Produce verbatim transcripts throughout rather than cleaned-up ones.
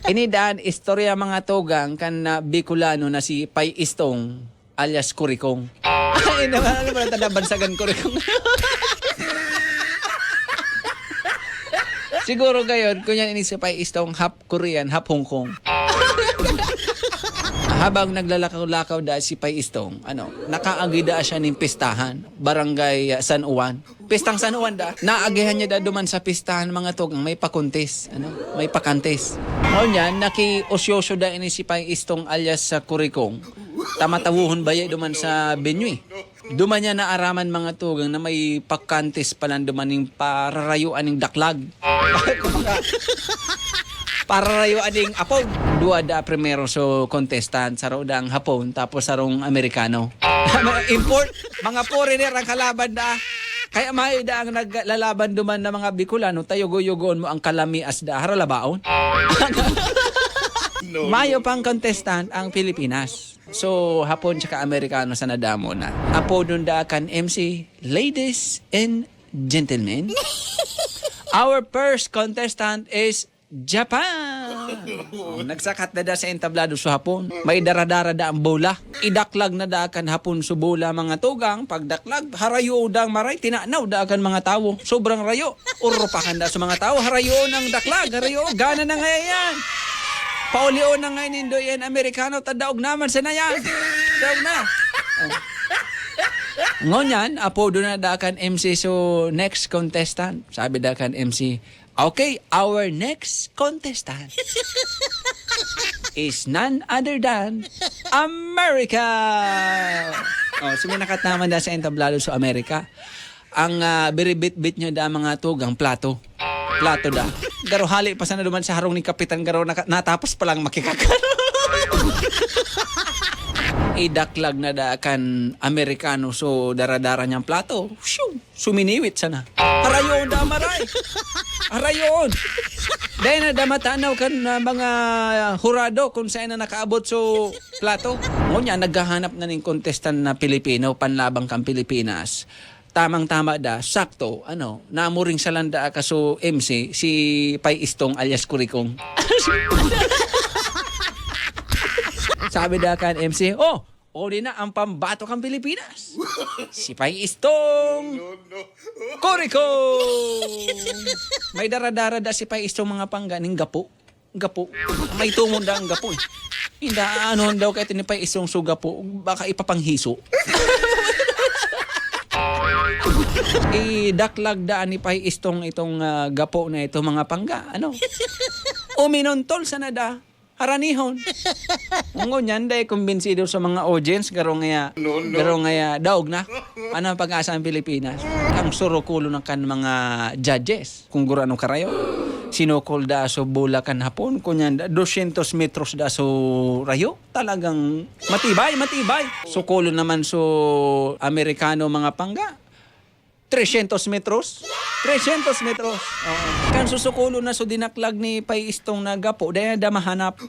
Ini daan istorya, mga tugang, kan, ah, Bicolano na si Pay Istong alias Kurikong. Ay, naman, ano ba, tanda, Bansagan Kurikong. Siguro gayon, kunyan ini si Pay Istong, half Korean, half Hong Kong. Habang naglalakaw-lakaw da si Pay Istong, ano, nakaagi da siya ning pistahan, Barangay, ah, San Juan. Pistang San Juan da. Naagihan niya da duman sa pistahan, mga tugang, may pakuntis, ano, may pakantis. Ngunyan, nakiosyoso da ini si Pay Istong alias sa Kurikong. Tamatawohon baya duman sa Benue. Duman niya naaraman, mga tugang, na may pakantis palan duman ning pararayuan ning daklag. Pararayuan ning apon. Dua da primero so contestant, saro dang Hapon, tapos sarong Amerikano. Import, mga foreigner ang kalaban da. Kaya may da ang naglalaban duman na mga Bicolano, tayugo-yugoon mo ang kalamias da, haralabaon. Mayo pang contestant ang Pilipinas. So, Hapon tsaka Amerikano sa nadamo na. Apodon da kan M C, "Ladies and gentlemen, our first contestant is Japan." Oh, nagsakat na da sa entablado sa Hapon. May dara-dara da ang bola. Idaklag na da kan Hapon so bola, mga tugang. Pagdaklag, harayo dang maray, tinanaw da kan mga tawo. Sobrang rayo. Urupakan da sa mga tawo, harayoon ang daklag, harayoon, gana na ngayon yan. Paulion na ngayon nindo yan, Amerikano, tadaog naman sana yan. Daog na. Oh. Ngunyan, apodo na da kan M C, so next contestant. Sabi da kan M C, "Okay, our next contestant is none other than America." Oh, so may nakataman da sa entablado sa Amerika. Ang, ah, biribitbit niya da mga tugang plato. Plato da. Garo hali pa sana duman sa harong ni Kapitan, garo naka-, natapos pa lang makikakaro. Idaklag na da kan Amerikano, so dara-dara niyang plato. Shoo! Suminiwit sana. Harayon da, maray! Harayon! Dahil na da matanaw kan, ah, mga hurado kung saan na nakaabot so plato. Ngunyan, naghahanap na ning kontestan na Pilipino, panlabang kan Pilipinas. Tamang-tama da, sakto, ano, namuring sa landa kaso M C, si Pay Istong alias Kurikong. Sabi da kan M C, "Oh, uli na ang pambato kan Pilipinas. Si Pay Istong Kurikong." May dara-dara da si Pay Istong mga pangga ning gapo. Gapo. May tumon da ang gapo, eh. Inda, ano daw kay tinipay isong suga po, baka ipapanghiso. Idaklag daan ni Pay Istong itong, ah, gapo na ito, mga pangga, ano? Uminontol sana da, haranihon. Ngunyan, dai kumbinsido sa mga audience, garo ngaya, No, no. garo ngaya, daog na. Ano ang pag-asa ang Pilipinas? Ang surukulo na kan mga judges. Kung gurano karayo, sinukol da so bola kan Hapon, kunyan da, dosyentos metros da so rayo. Talagang matibay, matibay. Sukulon naman so Amerikano, mga pangga, tresyentos metros. Tresyentos metros. Oo. Kan susukulon na so dinaklag ni Pay Istong na gapo, dai na da mahanap.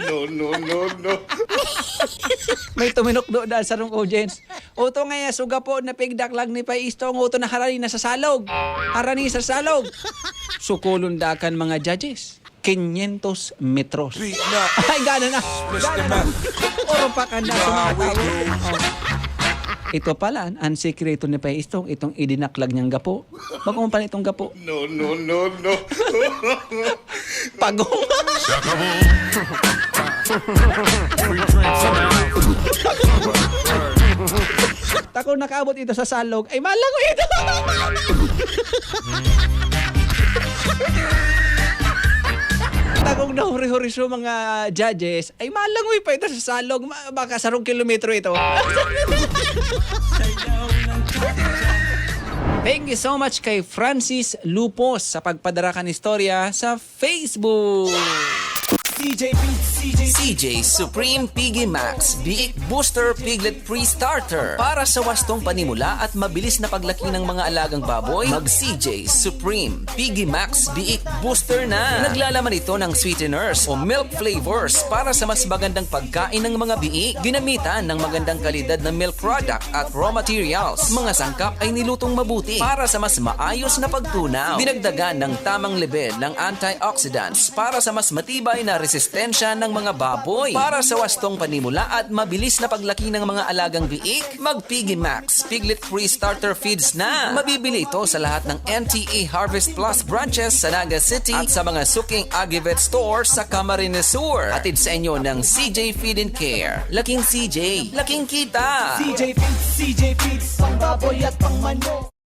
No, no, no, no. May tuminukdo da sarong audience. Oto nga ya, suga po na pigdaklag ni Pay Istong, oto na harani na sa salog. Harani sa salog. Sukulon da kan mga judges. Quinientos metros. Di na. Ay, gana na. Gana na. Oro pa ka na sa mga Bawi tao. ko. Oh. Ito pala, ang sikreto ni Pay Istong, itong idinaklag niyang gapo. Bako mo pala itong gapo. No, no, no, no. Pagong. Free drinks in the house. Takong nakaabot ito sa salog, ay malangoy ito. Takong nahuri-huri sa mga judges, ay malangoy pa ito sa salog. Ma-, baka sarong kilometro ito. Thank you so much kay Francis Lupos sa pagpadara kan istorya sa Facebook. C J Feeds, C J C J Supreme Piggy Max Biik Booster Piglet Pre-Starter. Para sa wastong panimula at mabilis na paglaki ng mga alagang baboy, mag C J Supreme Piggy Max Biik Booster na. Naglalaman ito ng sweeteners o milk flavors para sa mas magandang pagkain ng mga biik. Ginamitan ng magandang kalidad na milk product at raw materials. Mga sangkap ay nilutong mabuti para sa mas maayos na pagtunaw. Dinagdagan ng tamang level ng antioxidants para sa mas matibay na resistensya ng mga baboy. Para sa wastong panimula at mabilis na paglaki ng mga alagang biik, mag Piggy Max Piglet Pre-Starter Feeds na. Mabibili ito sa lahat ng N T A Harvest Plus branches sa Naga City at sa mga suking Agivet Store sa Camarines Sur. Hatid sa inyo ng C J Feed and Care. Laking C J, laking kita! C J Feeds, C J Feeds, pang baboy at pang manok.